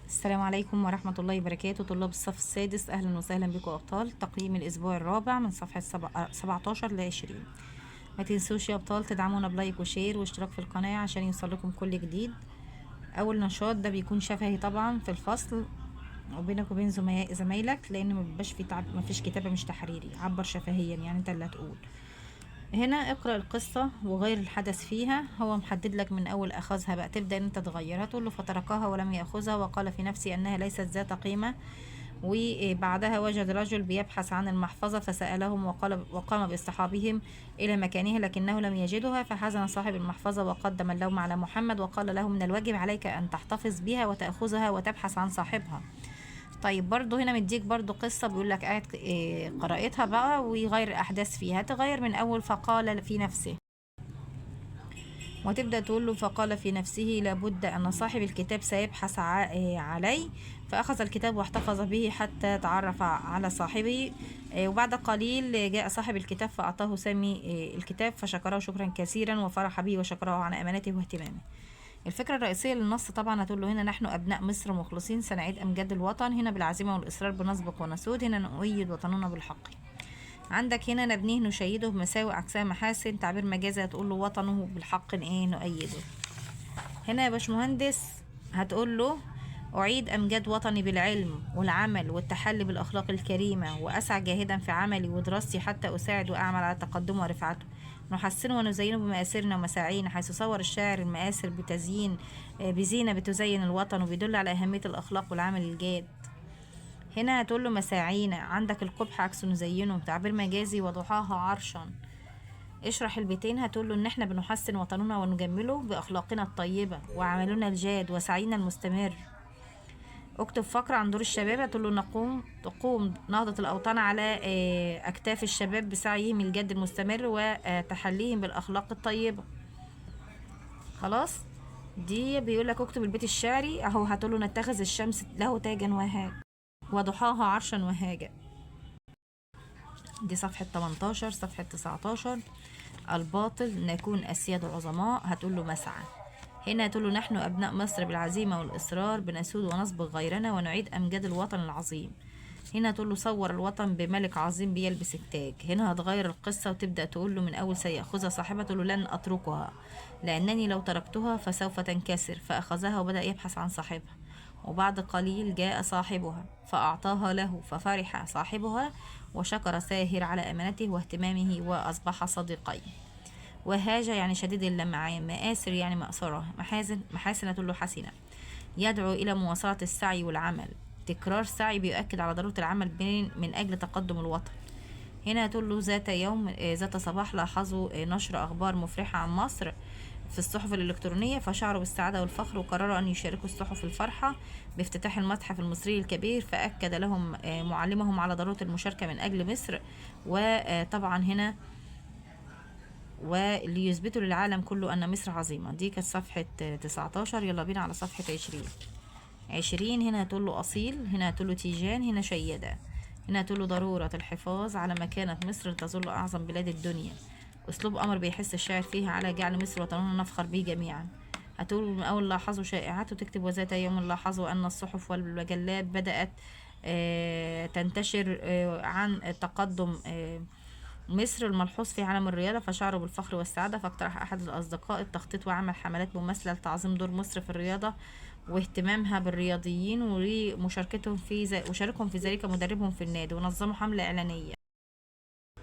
السلام عليكم ورحمة الله وبركاته، طلاب الصف السادس، أهلا وسهلا بكم أبطال. تقييم الأسبوع الرابع من صفحة 17 ل20. ما تنسوش يا أبطال تدعمونا ب like و share واشتراك في القناة عشان يوصل لكم كل جديد. أول نشاط ده بيكون شفهي طبعا في الفصل وبينك وبين زمايلك، لأن ما بيبقاش في تعب، ما فيش كتابة، مش تحريري، عبر شفهيا، يعني انت اللي هتقول. هنا اقرأ القصة وغير الحدث فيها، هو محدد لك من أول أخذها بقى تبدأ إن أنت تغيرها. تقول له فتركها ولم يأخذها وقال في نفسي أنها ليست ذات قيمة. وبعدها وجد رجل بيبحث عن المحفظة فسألهم وقال وقام باصطحابهم إلى مكانها لكنه لم يجدها، فحزن صاحب المحفظة وقدم اللوم على محمد وقال له من الواجب عليك أن تحتفظ بها وتأخذها وتبحث عن صاحبها. طيب برضو هنا مديك برضو قصة بيقول لك قاعد قراءتها بقى ويغير الأحداث فيها. تغير من أول فقال في نفسه، وتبدأ تقول له فقال في نفسه لابد أن صاحب الكتاب سيبحث علي، فأخذ الكتاب واحتفظ به حتى تعرف على صاحبه. وبعد قليل جاء صاحب الكتاب فأعطاه سامي الكتاب فشكره شكرا كثيرا وفرح به وشكره على أمانته واهتمامه. الفكرة الرئيسية للنص طبعا هتقول له هنا نحن أبناء مصر مخلصين سنعيد أمجاد الوطن، هنا بالعزيمة والإصرار بنسبق ونسود، هنا نؤيد وطننا بالحق. عندك هنا نبنيه نشيده بمساوئ عكسها محاسن، تعبير مجازي هتقول له وطنه بالحق ايه نؤيده. هنا يا باشمهندس هتقول له أعيد أمجاد وطني بالعلم والعمل والتحلي بالأخلاق الكريمة، وأسعى جاهدا في عملي ودراستي حتى أساعد وأعمل على تقدمه ورفعته. نحسنه ونزينه بمآثرنا ومساعينا، حيث صور الشاعر المآثر بزينة بتزين الوطن وبيدل على أهمية الأخلاق والعمل الجاد. هنا هتقول له مساعينا، عندك القبح عكسه نزينه، تعبير مجازي وضحاها عرشا. اشرح البيتين، هتقول له ان احنا بنحسن وطننا ونجمله باخلاقنا الطيبه وعملنا الجاد وسعينا المستمر. اكتب فقرة عن دور الشباب، هتقول له تقوم نهضة الأوطان على أكتاف الشباب بسعيهم الجاد المستمر وتحليهم بالأخلاق الطيبة. خلاص دي بيقول لك اكتب البيت الشعري اهو، هتقول له نتخذ الشمس له تاجا وهاج وضحاها عرشا وهاجا. دي صفحة 18. صفحة 19 الباطل نكون أسياد العظماء، هتقول له مسعى. هنا هتقول له نحن أبناء مصر بالعزيمة والإصرار بنسود ونسبق غيرنا ونعيد أمجاد الوطن العظيم. هنا تقول له صور الوطن بملك عظيم بيلبس التاج. هنا هتغير القصة وتبدأ تقول له من أول سيأخذها صاحبها، تقول له لن أتركها لأنني لو تركتها فسوف تنكسر، فأخذها وبدأ يبحث عن صاحبها، وبعد قليل جاء صاحبها فأعطاها له، ففرح صاحبها وشكر ساهر على أمانته واهتمامه وأصبح صديقين. وهاج يعني شديد اللمعان، مآسر يعني مأسرة، محاسن تقول له حسنة. يدعو إلى مواصلة السعي والعمل، تكرار سعي بيؤكد على ضرورة العمل من أجل تقدم الوطن. هنا تقول له ذات يوم، ذات صباح لاحظوا نشر أخبار مفرحة عن مصر في الصحف الإلكترونية، فشعروا بالسعادة والفخر وقرروا أن يشاركوا الصحف الفرحة بافتتاح المتحف المصري الكبير، فأكد لهم معلمهم على ضرورة المشاركة من أجل مصر. وطبعا هنا وليثبتوا للعالم كله أن مصر عظيمة. دي كانت صفحة 19. يلا بينا على صفحة 20. 20 هنا هتقول له أصيل، هنا هتقول له تيجان، هنا شيدة. هنا هتقول له ضرورة الحفاظ على مكانة مصر لتظل أعظم بلاد الدنيا. أسلوب أمر بيحس الشاعر فيها على جعل مصر وطننا نفخر به جميعا. هتقول من أول لاحظوا شائعات وتكتب وذات يوم لاحظوا أن الصحف والمجلات بدأت تنتشر عن تقدم مصر الملحوظ في عالم الرياضة، فشعروا بالفخر والسعادة، فاقترح أحد الأصدقاء التخطيط وعمل حملات مماثلة لتعظيم دور مصر في الرياضة واهتمامها بالرياضيين ومشاركتهم في وشاركهم في ذلك مدربهم في النادي، ونظموا حملة إعلانية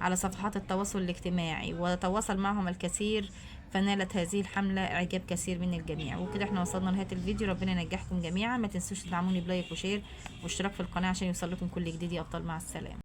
على صفحات التواصل الاجتماعي وتواصل معهم الكثير، فنالت هذه الحملة إعجاب كثير من الجميع. وكده احنا وصلنا لنهاية الفيديو، ربنا ينجحكم جميعا. ما تنسوش تدعموني ب like و share واشتراك في القناة عشان يوصل لكم كل جديد يا أبطال. مع السلامة.